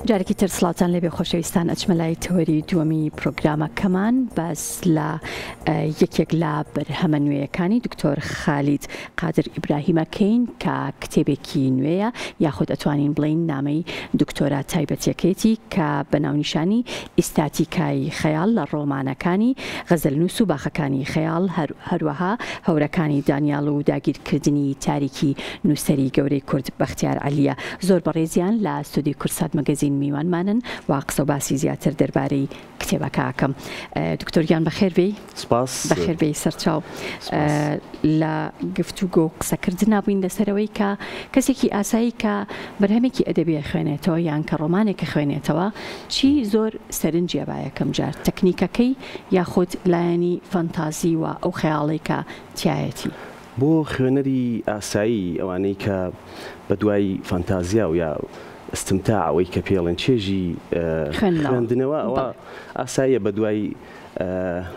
جارێکی تر سڵاوتان لێبێ خۆشەویستان ئەچمە لای تەوەری دووەمی پرۆگرامەکەمان باس لە یەکێک لە بەرهەمە نوێیەکانی دکتۆر خالید قادر ئیبراهیمە کەین کە کتێبێکی نوێیە یاخود ئەتوانین بڵێین نامەی دکتۆرا تایبەتیەکەیەتی کە بە ناونیشانی ئیستاتیکای خەیاڵ لە ڕۆمانەکانی غەزەلنووس و باخەکانی خەیاڵ هەروەها هەورەکانی دانیاڵ و داگیرکردنی تاریکی نووسەری گەورەی کورد بەختیار عەلییە. زۆر بەڕێزیان لە ستۆدیۆی کوردسات مەگەزین میوانمانن و قسە و باسی زیاتر دەربارەی کتێبەکە ئەکەم. دکتۆر گیان بەخێر بێی. سپاس. بەخێر بێی سەرچاو. سپاس. لە گفتوگۆ و قسەکردنا بووین لەسەر ئەوەی کە کەسێکی ئاسایی کە بەرهەمێکی ئەدەبی ئەخوێنێتەوە یان کە ڕۆمانێک ئەخوێنێتەوە چی زۆر سەرنجی ئەبا یەکەم جار تەکنیکەکەی یاخود لایەنی فەنتازی و ئەو خەیاڵەی کە تیایەتی. بۆ خوێنەری ئاسایی ئەوانەی کە بە دوای فانتازیا و یا استمتاع ئەوەی کە پێی ئەڵێن چێژی خوێندنەوە ئەوە ئاساییە بە دوای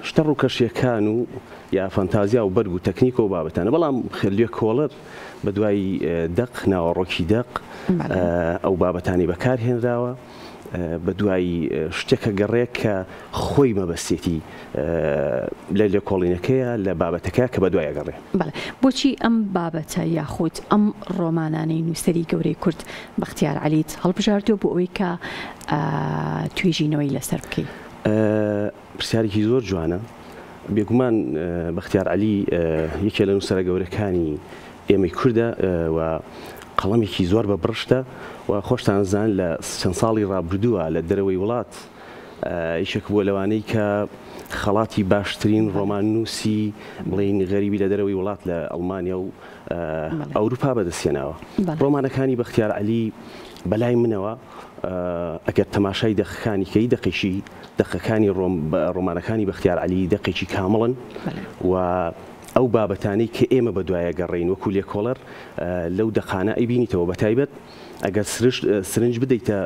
شتە ڕووکەشیەکان و یا فانتازیا و بەرگ و تەکنیک و بابەتانە بەڵام لێکۆڵەر بە دوای دەق ناوەڕۆکی دەق ئەو بابەتانی بەکار هێنراوە بە دوای شتێکە گەڕێ کە خۆی مەبەستێتی لە لێکۆڵینەکەیە لە بابەتەکە کە بە دوای ئەگەڕێ. بەڵێ بۆچی ئەم بابەتە یاخود ئەم ڕۆمانانەی نووسەری گەورەی کورد بەختیار عەلیت هەڵبژاردووە بۆ ئەوەی کە توێژینەوەی لەسەر بکەی؟ پرسیارێکی زۆر جوانە. بێگومان بەختیار عەلی یەکێ لە نووسەرە گەورەکانی ئێمەی کوردە و قەڵەمێکی زۆر بە بڕشتە و خۆشتان زان لە چەند ساڵی ڕابردووە لە دەرەوەی وڵات یەکێک بووە لەوانەی کە خەڵاتی باشترین ڕۆماننووسی بڵێین غەریبی لە دەرەوەی وڵات لە ئەڵمانیا و ئەوروپا بەدەستهێناوە. ڕۆمانەکانی بەختیار عەلی بەلای منەوە ئەگەر تەماشای دەقەکانی کەی دەقێکی دەقەکانی ڕۆمانەکانی بەختیار عەلی دەقێکی کامڵن و ئەو بابەتانەی کە ئێمە بەدوایە گەڕێین وەکو لێکۆڵەر لەو دەقانە ئەیبینیتەوە بەتایبەت ئەگەر سرنج بدەیتە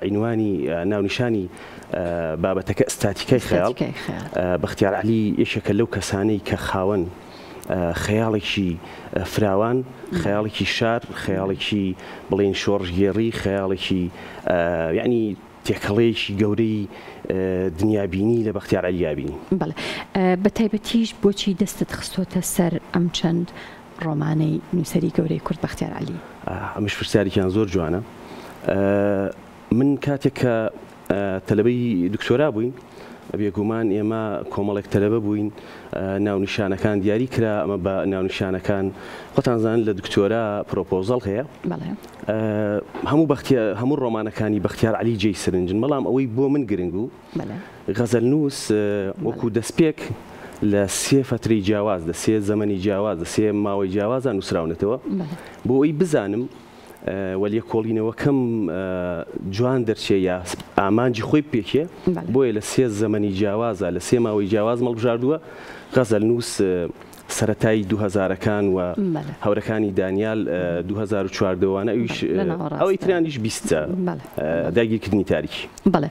عینوانی ناونیشانی بابەتەکە ئستاتیکای خەیاڵ، بەختیار عەلی یەکێکە لەو کەسانەی کە خاوەن خەیاڵێکی فراوان، خەیاڵێکی شار، خەیاڵێکی بڵێین شۆڕشگێڕی، خەیاڵێکی یەعنی تێکەڵەیەکی گەورەی دنیابینی لە بەختیار عەلیا بینی. بەڵێ بە تایبەتیش بۆچی دەستت خستۆتە سەر ئەم چەند ڕۆمانەی نووسەری گەورەی کورد بەختیار عەلی؟ ئەمەش پرسیارێکیان زۆر جوانە. من کاتێک کە تەلەبەی دکتۆرا بووین، بێگومان ئێمە کۆمەڵێک تەلەبە بووین، ناونیشانەکان دیاری کرا، ئەمە بە ناونیشانەکان خۆتان زانن لە دکتۆرا پرۆپۆزەڵ هەیە. هەموو بەختیار هەموو ڕۆمانەکانی بەختیار عەلی جێی سرنجن، بەڵام ئەوەی بۆ من گرنگ بوو غەزەلنووس وەکوو دەستپێک لە سێ فەترەی جیاواز، لە سێ زەمەنی جیاواز، لە سێ ماوەی جیاوازا نووسراونەتەوە. بۆ ئەوەی بزانم و لێکۆڵینەوەکەم جوان دەرچێ یا ئامانجی خۆی بپێکێ، بۆیە لە سێ زەمەنی جیاوازا، لە سێ ماوەی جیاوازم هەڵبژاردووە. غەزەلنووس سەرەتای دووهەزارەکان و هەورەکانی دانیال 2014 وانە ئەویش ئەوەی تریانیش بیستە داگیرکردنی تاریکی. بەڵێ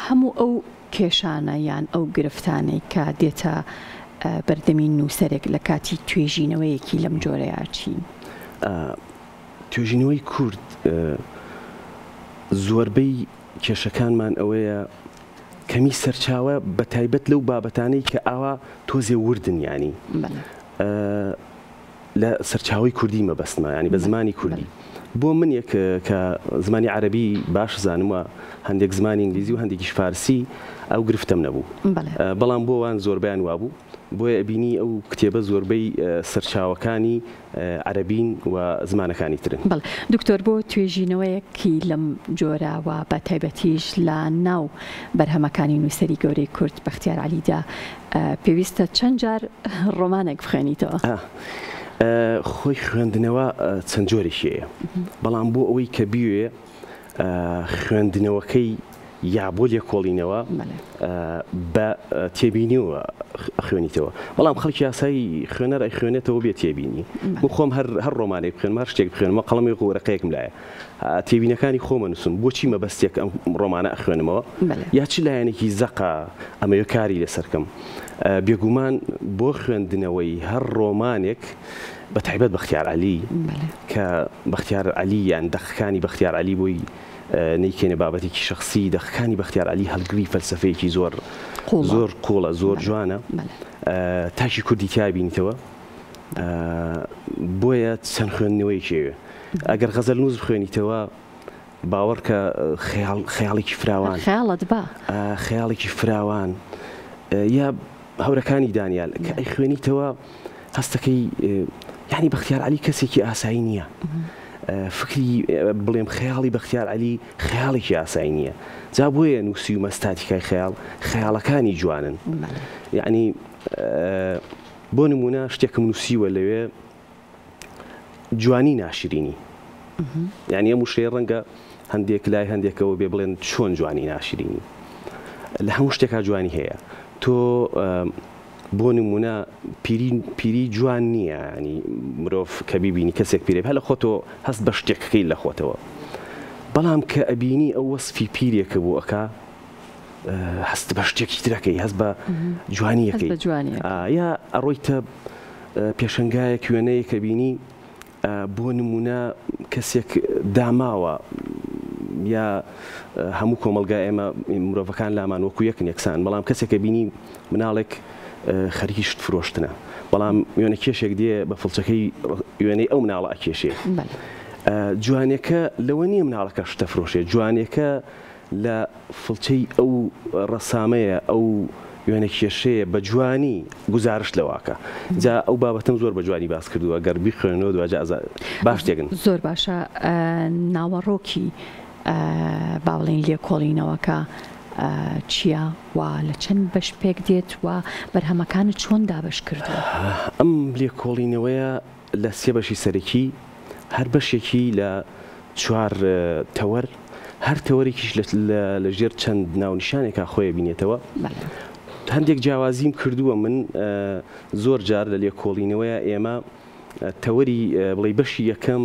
هەموو ئەو کێشانە یان ئەو گرفتانەی کە دێتە بەردەمی نووسەرێک لە کاتی توێژینەوەیەکی لەم جۆرەیا چین؟ توێژینەوەی کورد زۆربەی کێشەکانمان ئەوەیە کەمی سەرچاوە بە تایبەت لەو بابەتانەی کە ئاوا تۆزێ وردن یانی لە سەرچاوەی کوردی مەبەستمە ینی بە زمانی کوردی بۆ من یەک کە زمانی عەربی باش زانم و هەندێک زمانی ئینگلیزی و هەندێکیش فارسی ئەو گرفتەم نەبوو بەڵام بۆ وان زۆربیان وابوو بۆیە ئەبینی ئەو کتێبە زۆربەی سەرچاوەکانی عەرەبین و زمانەکانی ترن. بەڵێ دکتۆر بۆ توێژینەوەیەکی لەم جۆرە و بە تایبەتیش لە ناو بەرهەمەکانی نووسەری گەورەی کورد بەختیار عەلیدا پێویستە چەند جار ڕۆمانێک بخوێنیتەوە؟ خۆی خوێندنەوە چەند جۆرێکی هەیە بەڵام بۆ ئەوەی کە بیوێ خوێندنەوەکەی یا بۆ لێکۆڵینەوە بە تێبینیەوە خوێنیتەوە بەڵام خەڵکی یاسایی خوێنەر ئەیخوێنێتەوە بێ تێبینی من خۆم هەر هەر ڕۆمانێک بخوێنم هەر شتێک بخوێنمەوە قەڵەمێک و وەرەقەیەکم لایە تێبینەکانی خۆمە نووسم بۆچی مەبەستێک ئەم ڕۆمانە ئەخوێنمەوە یا چ لایەنێکی زەقە ئەمەوێ کاری لەسەر کەم بێگومان بۆ خوێندنەوەی هەر ڕۆمانێک بە تایبەت بەختیار عەلی کە بەختیار عەلی یان دەقەکانی بەختیار عەلی بۆی نەیکەینە بابەتێکی شەخسی، دەقەکانی بەختیار عەلی هەڵگری فەلسەفەیەکی زۆر زۆر قووڵە، زۆر جوانە، تاکی کوردی تیا بینیتەوە، بۆیە چەند خوێندنەوەیەکی ئەوێ. ئەگەر غەزەلنووس بخوێنیتەوە باوەڕکە خەیاڵ خەیاڵێکی فراوان. خەیاڵت با. خەیاڵێکی فراوان یا هەورەکانی دانیال کە ئەیخوێنیتەوە هەستەکەی یانی بەختیار عەلی کەسێکی ئاسایی نییە. فکری بڵێم خەیاڵی بەختیار عەلی خەیاڵێکی ئاسایی نییە. جا بۆیە نووسیومە ستاتیکای خەیاڵ، خەیاڵەکانی جوانن. یعنی بۆ نموونە شتێکم نووسیوە لەوێ جوانی ناشرینی یعنی ئەم وشەیە ڕەنگە هەندێک لای هەندێکەوە بێ بڵێن چۆن جوانی ناشرینی لە هەموو شتێکا جوانی هەیە تۆ بۆ نمونە پیری پیری جوان نییە ینی مرۆڤ کە بیبینی کەسێک پیرێ هەر لە خۆتەوە هەست بە شتێکەکەی لە خۆتەوە بەڵام کە ئەبینی ئەو وەسفی پیرێکە بۆ ئەکا هەست بە شتێکی ترەکەی هەست بە جوانیەکەی یا ئەڕۆیتە پێشەنگایەک وێنەیەک ئەبینی بۆ نمونە کەسێک داماوە یا هەموو کۆمەڵگا ئێمە مرۆڤەکان لامان وەکو یەکن یەکسان بەڵام کەسێکە بینی مناڵێک خەریکی شت فرۆشتنە بەڵام وێنە کێشێک دێ بە فڵچەکەی وێنەی ئەو مناڵە ئەکێشێ جوانەکە لەوە نییە مناڵەکە شتە فرۆشێ جوانەکە لە فڵچەی ئەو ڕەسامەیە، ئەو وێنەکێشەیە بە جوانی گوزارشت لەوە ئەکا. جا ئەو بابەتەم زۆر بە جوانی باس کردووە، گەر بیخوێننەوە دواجار ئەزا باش تێگەن. زۆر باشە ناوەڕۆکی با بڵێین لێکۆڵینەوەکە چییە و لە چەند بەش پێک دێت و بەرهەمەکانت چۆن دابەش کردووە؟ ئەم لێکۆڵینەوەیە لە سێ بەشی سەرەکی، هەر بەشێکی لە چوار تەوەر، هەر تەوەرێکیش لە ژێر چەند ناونیشانێکا خۆی ئەبینێتەوە. هەندێک جیاوازیم کردووە من زۆر جار لە لێکۆڵینەوەیە ئێمە تەوەری بڵێی بەشی یەکەم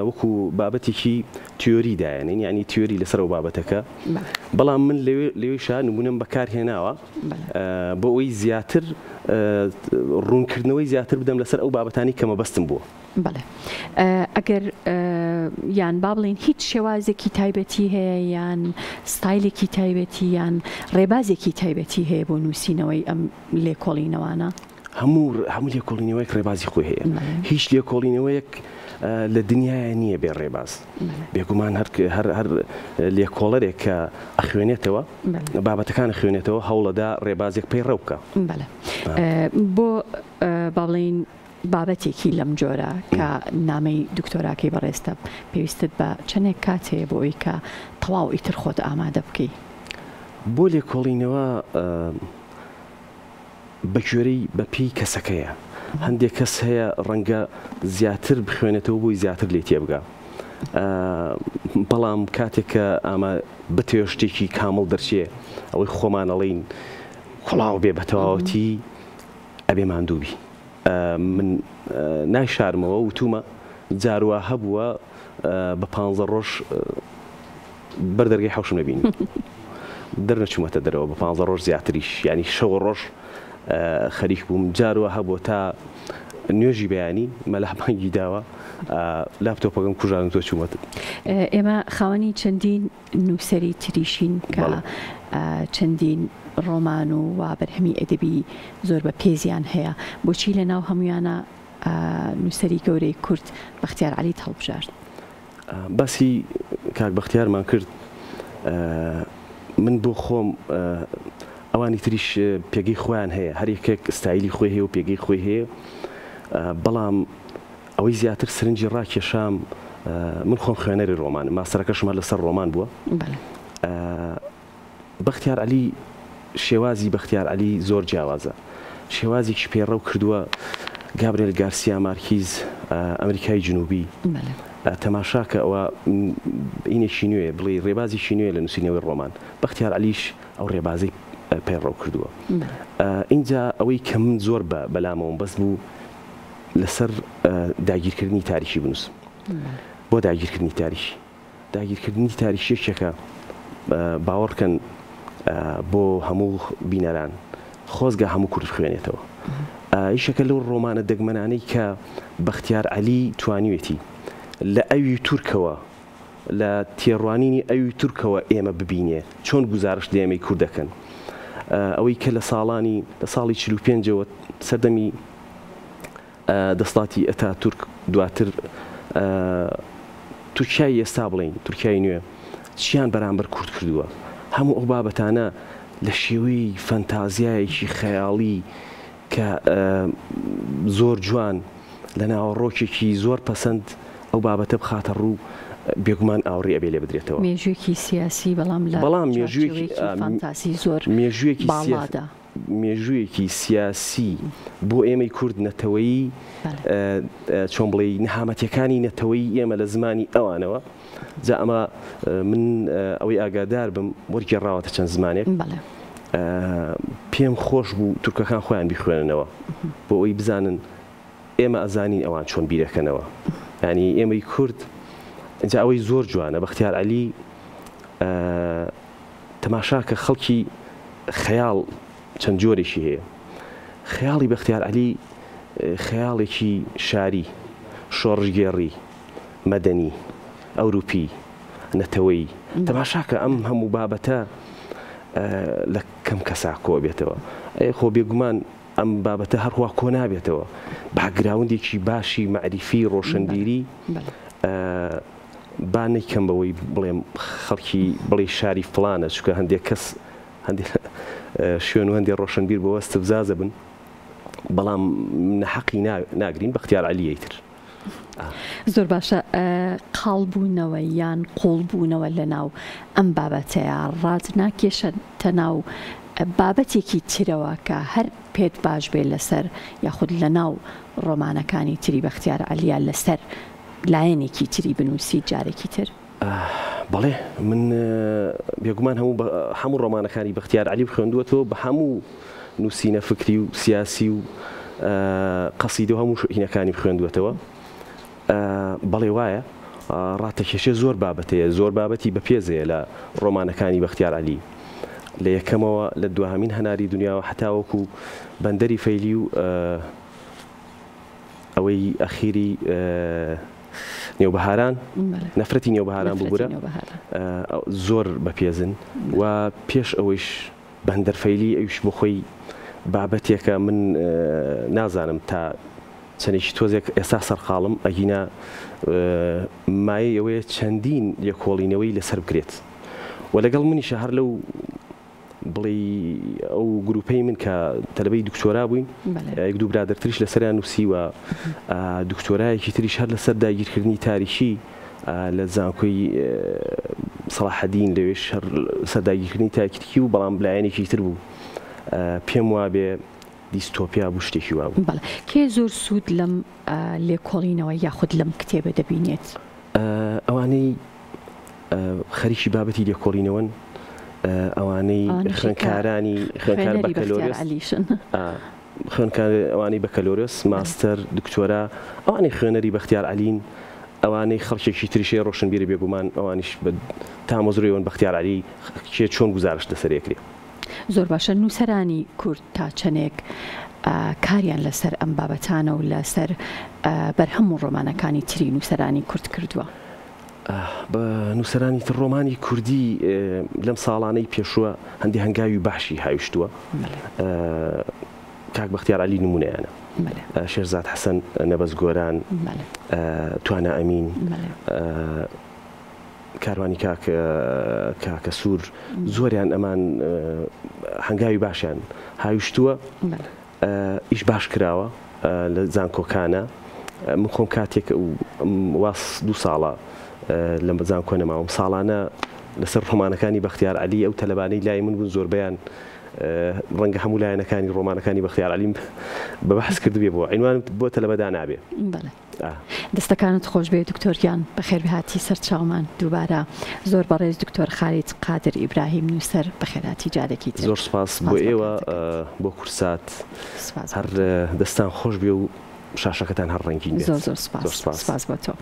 وەکو بابەتێکی تیۆری دایەنین یعنی تیۆری لەسەر ئەو بابەتەکە بەڵام من لەوێشا نمونەم بەکار هێناوە بۆ ئەوەی زیاتر ڕوونکردنەوەی زیاتر بدەم لەسەر ئەو بابەتانی کە مەبەستم بووە. بەڵێ ئەگەر یان با بڵێین هیچ شێوازێکی تایبەتی هەیە یان ستایلێکی تایبەتی یان ڕێبازێکی تایبەتی هەیە بۆ نووسینەوەی ئەم لێکۆڵینەوانە؟ هەموو هەموو لێکۆڵینەوەیەک ڕێبازی خۆی هەیە هیچ لێکۆڵینەوەیەک لە دنیاە نییە بێ ڕێباز بێگومان هەر هەر هەر لێکۆڵەرێک کە ئەخوێنێتەوە بابەتەکان خوێنێتەوە هەوڵەدا ڕێبازێک پەیڕەو بکە بۆ با بڵێین بابەتێکی لەم جۆرە کە نامەی دکتۆراکەی بەڕێزتە پێویستت بە چەندێک کات هەیە بۆ ئەوی کە تەواو ئیتر خۆت ئامادە بکەی؟ بۆ لێکۆڵینەوە بە گوێرەی بە پێی کەسەکەیە هەندێک کەس هەیە ڕەنگە زیاتر بخوێنێتەوە بۆی زیاتر لێ تێبگا بەڵام کاتێک کە ئامە بتەوێ شتێکی کامڵ دەرچێ ئەوەی خۆمان ئەڵێین کوڵاو بێ بە تەواوەتی ئەبێ ماندوو بی من نایشارمەوە وتومە جار وا هەبووە بە پانزە ڕۆژ بەر دەرگەی حەوشم نەبینی دەرنەچوومەتە دەرەوە بە پانزە ڕۆژ زیاتریش یانی شەو ڕۆژ خەریک بووم جار وا هەبووە تا نوێژی بەیانی مەلا بانگی داوە لاپتۆپەکەم کوژاندووە چوومەتە ئێمە خاوەنی چەندین نووسەری تریشین کە چەندین ڕۆمان و وا بەرهەمی ئەدەبی زۆر بە پێزیان هەیە، بۆچی لە ناو هەموویانا نووسەری گەورەی کورد بەختیار عەلیت هەڵبژارد؟ باسی کاک بەختیارمان کرد، من بۆ خۆم ئەوانی تریش پێگەی خۆیان هەیە، هەر یەکێک ستایلی خۆی هەیە و پێگەی خۆی هەیە، بەڵام ئەوەی زیاتر سرنجی ڕاکێشام من خۆم خوێنەری ڕۆمانم ماستەرەکەشم هەر لەسەر ڕۆمان بووە بەختیار عەلی شێوازی بەختیار عەلی زۆر جیاوازە شێوازێکی پەیڕەو کردووە گابرێل گارسیا مارکیز ئەمریکای جنوبی تەماشاکە ئەوە ئینێکی نوێ بڵێ ڕێبازێکی نوێ لە نووسینەوەی ڕۆمان بەختیار عەلیش ئەو ڕێبازەی پەیڕەو کردووە ئینجا ئەوەی کە من زۆر بە بەلامەوەم بەس بوو لەسەر داگیرکردنی تاریکی بنووسم. بۆ داگیرکردنی تاریکی؟ داگیرکردنی تاریکی یەکێکە باوەڕکەن بۆ هەموو بینەران. خۆزگە هەموو کورد بخوێنێتەوە. یەکێکە لەو ڕۆمانە دەگمەنانەی کە بەختیار عەلی توانیوێتی لە ئەوی تورکەوە، لە تێڕوانینی ئەوی تورکەوە ئێمە ببینێ چۆن گوزارشت لە ئێمەی کورد دەکەن. ئەوەی کە لە ساڵانی لە ساڵی 45ەوە سەردەمی دەسڵاتی ئەتاتورک دواتر تورکیای ئێستا بڵێین تورکیای نوێ چیان بەرامبەر کورد کردووە هەموو ئەو بابەتانە لە شێوەی فەنتازیایەکی خەیاڵی کە زۆر جوان لە ناوەڕۆکێکی زۆر پەسەند ئەو بابەتە بخاتە ڕوو بێگومان ئاوڕی ئەبێ لێ بدرێتەوە. مێژوویەکی سیاسی بەڵام لە چوارچێوەیەکی فانتازی زۆر باڵادا. مێژوویەکی سیاسی بۆ ئێمەی کورد نەتەوەیی چۆن بڵێی نەهامەتیەکانی نەتەوەیی ئێمە لە زمانی ئەوانەوە جا ئەمە من ئەوەی ئاگادار بم وەرگێڕاوەتە چەند زمانێک پێم خۆش بوو تورکەکان خۆیان بیخوێننەوە بۆ ئەوەی بزانن ئێمە ئەزانین ئەوان چۆن بیرەکەنەوە ینی ئێمەی کورد جا ئەوەی زۆر جوانە بەختیار عەلی تەماشاکە خەڵکی خەیاڵ چەند جۆرێکی هەیە. خەیاڵی بەختیار عەلی خەیاڵێکی شاری، شۆڕشگێڕی، مەدەنی، ئەوروپی، نەتەوەیی. تەماشاکە ئەم هەموو بابەتە لە کەم کەسا کۆ بێتەوە. ئەی خۆ بێگومان ئەم بابەتە هەروا کۆ نابێتەوە. باکگراوندێکی باشی مەعریفی، ڕۆشنبیری با نەیکەم بەوەی بڵێم خەڵکی بڵێی شاری فڵانە چونکە هەندێک کەس هەندێک شوێن و هەندێک ڕۆشنبیر بەوە استفزازە بن بەڵام نەحەقی ناگرین بەختیار عەلیەی تر. زۆر باشە قاڵبوونەوە یان قوڵبوونەوە لەناو ئەم بابەتەیە ڕات ناکێشێتە ناو بابەتێکی ترەوە کە هەر پێت باش بێ لەسەر یاخود لەناو ڕۆمانەکانی تری بەختیار عەلیە لەسەر لایەنێکی تری بنووسیت جارێکی تر؟ بەڵێ من بێگومان هەموو هەموو ڕۆمانەکانی بەختیار عەلیم خوێندووەتەوە بە هەموو نووسینە فکری و سیاسی و قەسیدە و هەموو هینەکانیم خوێندووەتەوە بەڵێ وایە ڕاتەکێشێ زۆر بابەتەیە زۆر بابەتی بەپێزەیە لە ڕۆمانەکانی بەختیار عەلی لە یەکەمەوە لە دواهەمین هەناری دنیاوە هەتاوەکو بەندەری فەیلی و ئەوەی ئەخیری نێوبەهاران نەفرەتی نێوبەهاران ببورە زۆر بەپێزن و پێش ئەوەیش بەندەر فەیلی ئەویش بۆ خۆی بابەتێکە من نازانم تا چەندێکی تۆزێک ئێستا سەرقاڵم ئەگینا مایەی ئەوەیە چەندین لێکۆڵینەوەی لەسەر بکرێت و لەگەڵ منیشە هەر لەو بڵێی ئەو گروپەی من کە تەلەبەی دکتۆرا بووین یەک دوو برادەرتریش لەسەریان نووسیوە دکتۆرایەکی تریش هەر لەسەر داگیرکردنی تاریکی لە زانکۆی سەڵاحەدین لەوێش هەر سەر داگیرکردنی تاکتیکی و بەڵام لایەنێکی تر بوو پێم وابێ دیستۆپیا بوو شتێکی وا بوو. بەڵێ کێ زۆر سوود لەم لێکۆڵینەوە یاخود لەم کتێبە دەبینێت؟ ئەوانەی خەریکی بابەتی لێکۆڵینەوەن، ئەوانەی خوێندکارانی خوێندکار بەکەلۆریۆس، خوێندکار ئەوانەی بەکەلۆریۆس، ماستەر، دکتۆرا، ئەوانەی خوێنەری بەختیار عەلین، ئەوانەی خەڵکێکی تریش هەیە ڕۆشنبیرە بێگومان ئەوانیش بە تامەزرۆیەوەن بەختیار عەلی کێ چۆن گوزارشت لەسەر ئەکرێ. زۆر باشە نووسەرانی کورد تا چەنێک کاریان لەسەر ئەم بابەتانە و لەسەر بەرهەم و ڕۆمانەکانی تری نووسەرانی کورد کردووە؟ بە نووسەرانی تر ڕۆمانی کوردی لەم ساڵانەی پێشووە هەندێ هەنگاوی باشی هاویشتووە. کاک بەختیار عەلی نموونەیانە. شێرزاد حەسەن، نەبەز گۆران، توانا ئەمین، کاروانی کاک کاکە سوور زۆریان ئەمان هەنگاوی باشیان هاویشتووە. ئیش باش کراوە لە زانکۆکانە من خۆم کاتێک وا دوو ساڵە لە زانکۆ نەماوم ساڵانە لەسەر ڕۆمانەکانی بەختیار عەلی ئەو تەلەبانەی لای من بوون زۆربەیان ڕەنگە هەموو لایەنەکانی ڕۆمانەکانی بەختیار عەلیم بە بەحس کردبێ بۆ عینوان بۆ تەلەبە دانابێ. دەستەکانت خۆش بێ دکتۆر گیان بەخێربهاتی سەرچاومان دووبارە زۆر بەڕێز دکتۆر خالید قادر ئیبراهیم نووسەر بەخێرهاتی جارێکی تر زۆر سوپاس بۆ ئێوە بۆ کوردسات هەر دەستان خۆش بێ و شاشەکەتان هەر ڕەنگین بێت زۆر زۆر سوپاس سوپاس بۆ تۆ.